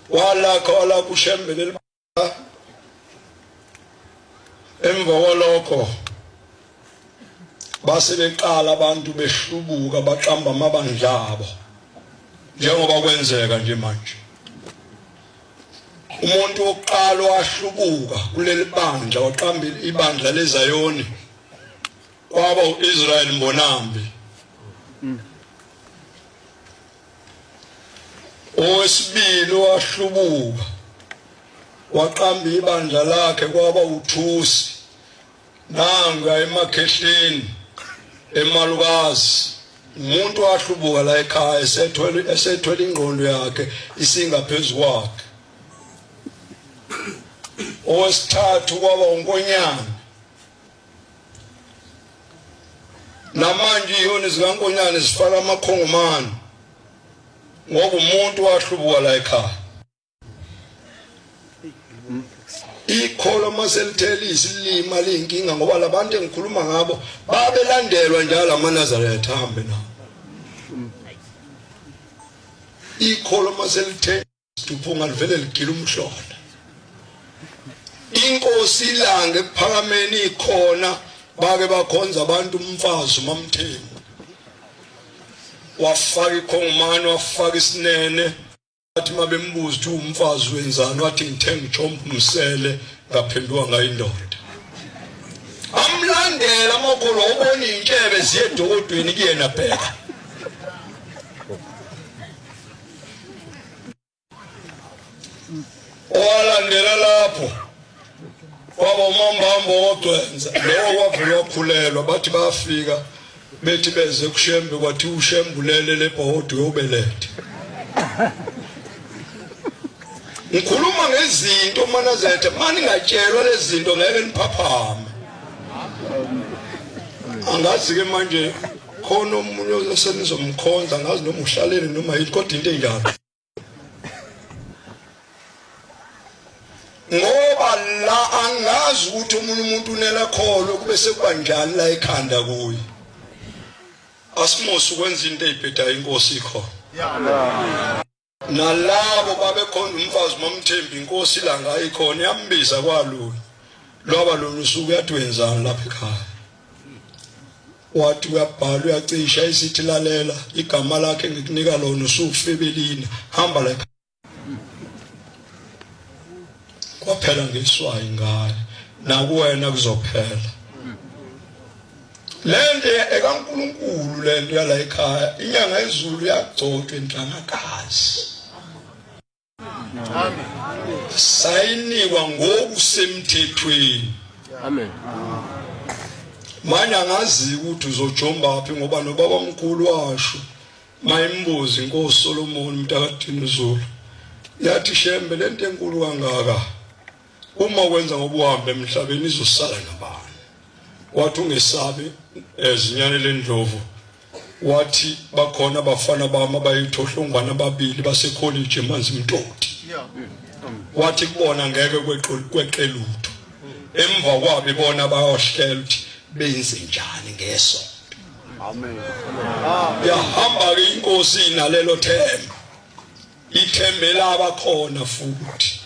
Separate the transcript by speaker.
Speaker 1: Walakha walakha uShembe leli. Emva kwalokho base beqala abantu behlubuka baqamba amabandla abo njengoba kwenzeka nje manje. Umuntu wokuqala wahlubuka kuleli bandla waqamba ibandla leZayoni kwaba uIsrael Mbonambi. Owesibili wahlubuka waqamba ibandla lakhe kwaba uthusi nanga emakhehleni emalukazi. Umuntu wahlubuka la ekhaya esethwele ingqondo yakhe isingaphezu kwakhe. Owesithathu kwaba uNkonyane. Namanje iyoni zikaNkonyane zifaka amakhongomane ngoba umuntu wahlubuka la ekhaya. Ikholo maselithela isilima liyinkinga ngoba labantu engikhuluma ngabo babelandelwa njalo amaNazaretha ahambe nawo. Ikholo maselithela isiduphu ngalivele ligila umhlola. Inkosi ilanga ekuphakameni ikhona bake bakhonza abantu umfazi uMamthembu wafaka ikhongomane wafaka isinene. Wathi uma bembuza ukuthi umfazi wenzani, wathi ngithenga ijombo umsele ngaphenduka ngayindoda. Amlandela amakholwa ubona iy'ntshebe ziye edokodweni kuyena bheka. Owalandela lapho kwaba umambambo wogcwenza lowo kwavele wakhulelwa. Bathi bayafika bethi beze kuShembe, kwathi uShembe ulele lebhodi uyobeletha. Ngikhuluma ngezinto manazethe, maningatshelwa lezi zinto ngeke niphaphame. Angazi ke manje khona omunye osenizomkhonza, angazi noma uhlaleni noma yini, kodwa into enjalo. Ngoba la angazi ukuthi omunye umuntu unelakholo kube sekuba njani la ekhanda kuye. Asimose ukwenza into eyibhedayo, inkosi ikhona. Nalabo babekhona umfazi uMamthembu, inkosi ilanga ikhona yambiza kwalunye lwaba lona usuku, yathi wenzani lapha ekhaya? Wathi uyabhala uyacisha, isithi lalela igama lakhe ngikunika lona usufebelina, hamba la. Kwaphela ngeswayi ngayo, nakuwena kuzophela. Lento ekaNkulunkulu, lento yala ekhaya, inyanga yezulu yagcotshwa enhlangakazi.
Speaker 2: Amen.
Speaker 1: Sayinikwa ngokusemthethweni.
Speaker 2: Amen.
Speaker 1: Manje angazi ukuthi uzojomba phi ngoba nobaba omkhulu washo mayimbuzi inkosi Solomon mntakadini Zulu yathi Shembe lento enkulu kangaka uma wenza ngoba uhambe emhlabeni izosala nabani? Wathi ungesabi ezinyane lendlovu. Wathi bakhona abafana bami abayithohlongwana ababili basekholeji emanzi mtoti. Wathi kubona ngeke kweqe lutho. Emva kwabo ibona bayohlela ukuthi benze njani ngesonto.
Speaker 2: Amen.
Speaker 1: Yahamba ke inkosi inalelo themba. Ithembe labakhona futhi.